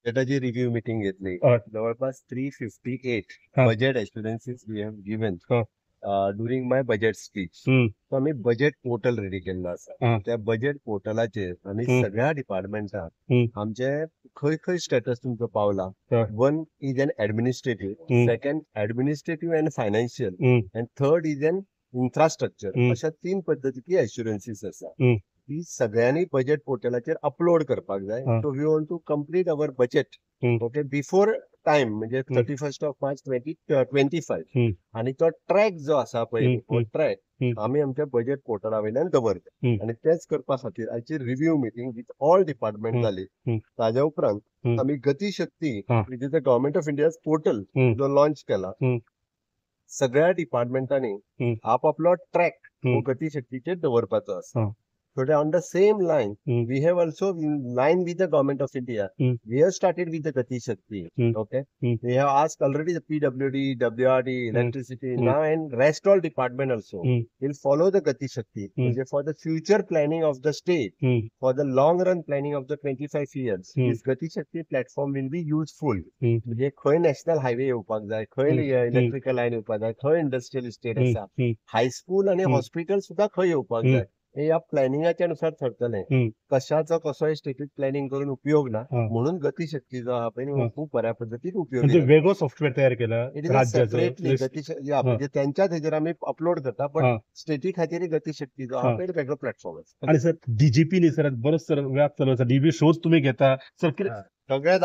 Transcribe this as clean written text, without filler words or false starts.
बजेटाची review meeting घेतली. जवळपास 358 budget assurances we have given during my budget speech. So आमी budget portal ready केल्लो आसा. त्या बजेट पोर्टलाचेर आमी सगळ्या डिपार्टमेंटाक आमचे खंय खंय स्टेटस तुमचो पावला, one is an administrative, second administrative and financial, and third is an infrastructure, अशा तीन पद्दतीची एश्युरन्सीस आसा. ती सगळ्यांनी बजेट पोर्टलाचेर अपलोड करपाक जाय. So we want to complete our budget, okay, before time, म्हणजे 31st of March 2025. आणि तो ट्रॅक जो आसा पळय, हो ट्रॅक आमी आमच्या बजेट पोर्टला वयल्यान दवरता. आणि तेच करपा खातीर आयची review meeting with all department जाली. ताज्या उपरांत आमी गतीशक्ती, which is the Government of India's portal, जो लॉन्च केला, सगळ्या डिपार्टमेंटांनी आपापलो ट्रॅक हो गतीशक्तीचेर दवरपाचो आसा. So on the same line, we have also, in line with the Government of India, we have started with the Gati Shakti. Okay. We have asked already the PWD, WRD, electricity, now and rest all department also will follow the Gati Shakti. म्हणजे for the future planning of the state, for the long run planning of the 25 years, this Gati Shakti platform will be useful. म्हणजे खंय national highway येवपाक जाय, खंय electrical line येवपाक जाय, खंय industrial estate आसा, हायस्कूल आनी हॉस्पिटल सुद्धा खंय येवपाक जाय, हे ह्या प्लॅनिंगाच्या नुसार ठरतले. कशाचो कसोय स्टेटीक प्लॅनिंग करून उपयोग ना, म्हणून गतीशक्ती जो आहा पळय न्ही, हो खूप बऱ्या पद्दतीन उपयोगी. म्हणजे वेगळो सॉफ्टवेअर तयार केला it is राज्याचो? सेपरेटली गतीशक्ती, म्हणजे त्यांच्याच हेजेर आमी अपलोड करता, पण स्टेटी खातीर गतीशक्ती जो आहा पळय, वेगळो प्लॅटफॉर्म आसा. आणि सर, डीजीपी न्ही सर, बरोच सर व्याप चालू आसा. डीजीपी शोज तुम्ही घेता सर, कितें? सगळ्या.